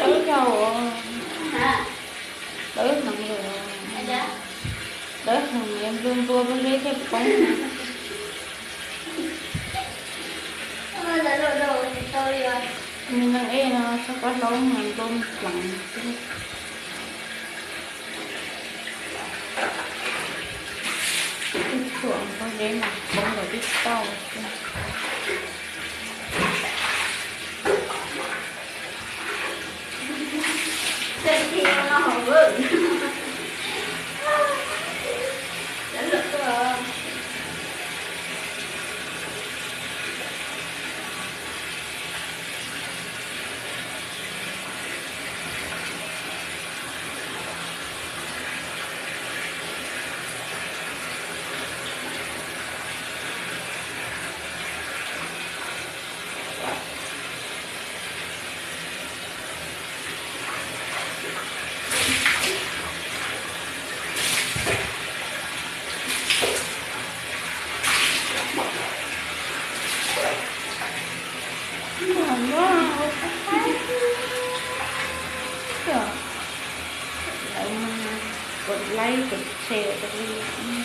Dawb dhau, dawb heev li, dawb heev li, nplua nplua pob zeb thiaj poob. Me neeg ej no txhob kab hlaub mas nplua pleev xwb. Ib txhuam pob zeb mas poob lawm tib tauj xwb. Lawv mas kuv laib kuv tshem rau li.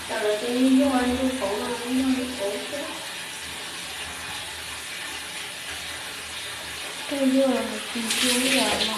Tam lawv tus me nyuam ntsuj qauv no, me nyuam ntsuj qauv xwb. Tej yog tus ntsuj ib yam no.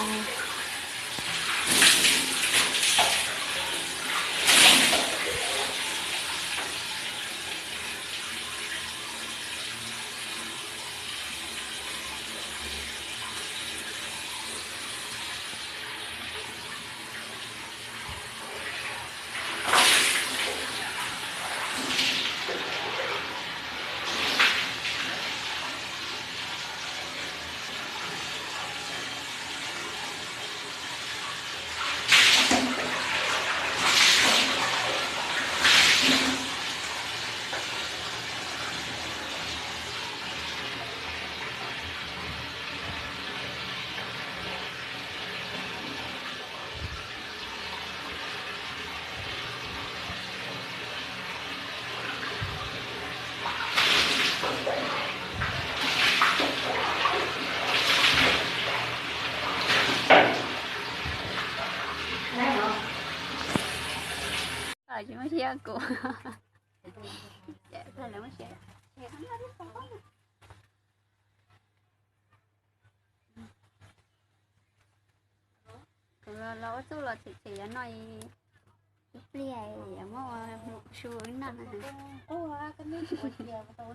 Tsis muaj siab kuv. Kuv los ua txuj los them them yuav noj ib pliag yuav muab ua su noj. Kuv ua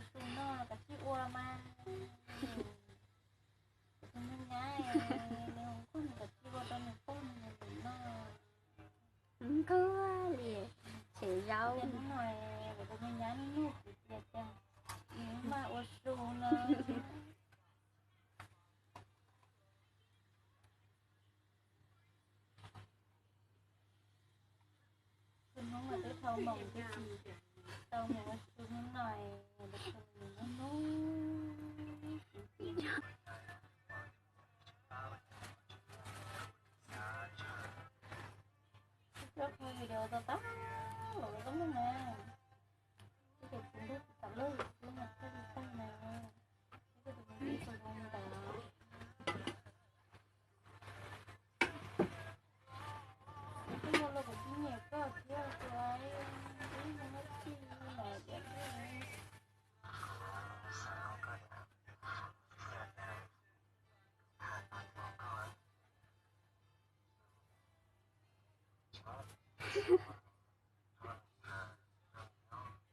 su no kav tsij ua mas. Kuv tus me nyab, nws hu kuj nws kav tsij ua rau nws pog nws noj. Nkuaj li, them zaub. Hnub no kuv tus me nyab nug kuv tias cas nws maj ua su no. Tus hnub mas twb dhau moos twb tsis tau mus ua su hnub no, tus hnub hnub. Video tau tag los tau muaj na. Ces kuv ntuj tsis tau lub kuv mas tag li tag na. Tus hnub tus hnub ntawd. Twb yog los kuv tsis nyiam koj thiab kuv ib mus nyob txij los tias Ob,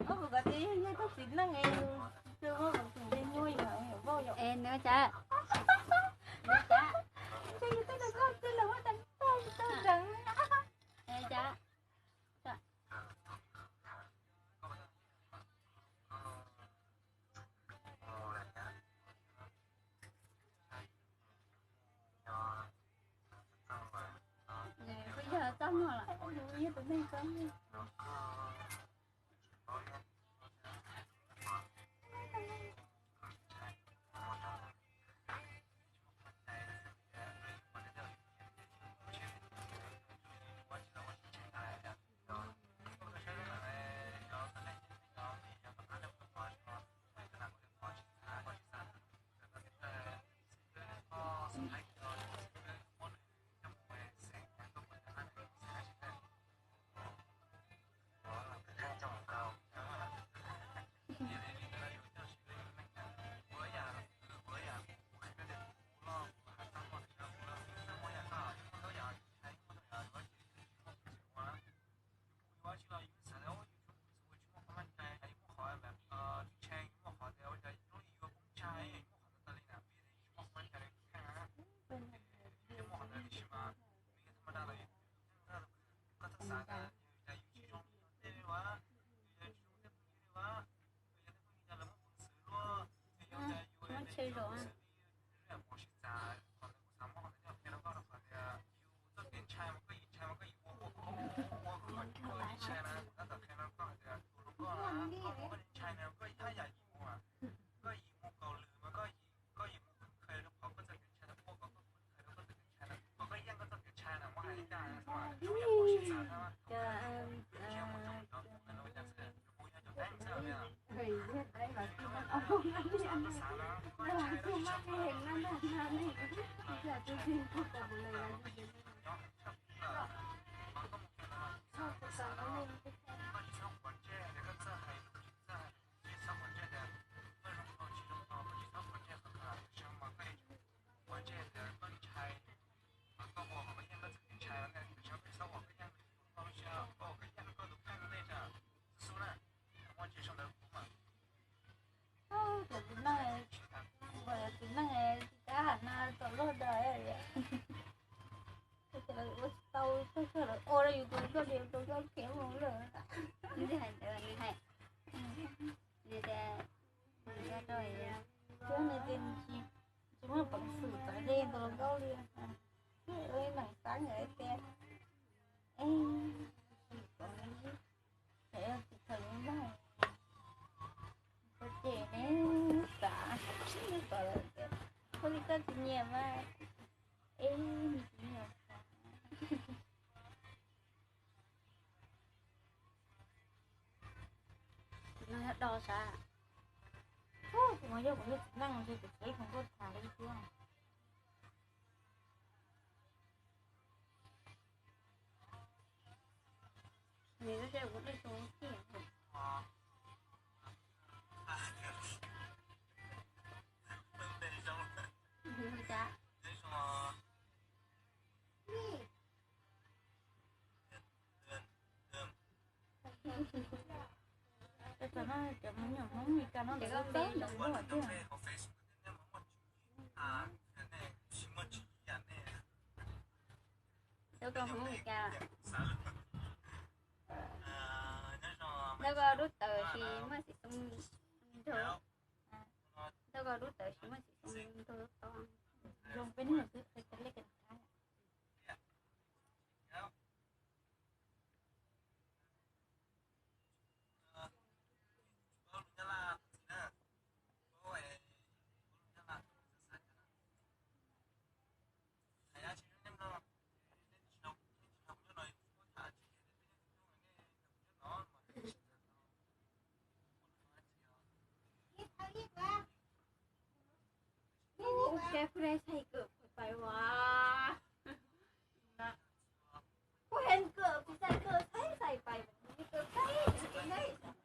kuv kov tias yog nyob txog txiv neej es, es nws cas, nws cas, es cas, kuj yog txaj muag los yog tus neeg txaj muag. Yus tus nkauj ces yus tus nkauj khiav mus lawm. Nws hais ntawd nws hais, nws tias, nws tias, nws tias nws tsis, tsis muaj peev xwm txawv ze tus hluas nkauj li. Ua li meem xav nkawd tias, es, tsis tau li noj, ces neb xav, neb xav lawm tias, ua li koj tsis nyiam mas, es, nws tsis nyiam xav. Kuv no yog do sav. Kuv no yog kuv yog txiv neej ces kuv tsev kuv kuj tham li thiab. Nws lub sij kuv dej su tiag. Cas? Cov no cov me nyuam Hmoob Mes Kas no lawv txawj ntawm Hmoob tiag. Ntawd koj Hmoob Mes Kas, ntawd koj lub tawm tsis muaj xim xoo nrog, ntawd koj lub tawm tsis muaj xim xoo nrog tod. Zoo peb neeg xwb qhia tau lej kawg. Ua ke kuv lam xaiv kawm pais ua. Kuv hais kawm, kuv xaiv kawm, xaiv xaiv pais, kawm pais, kawm pais.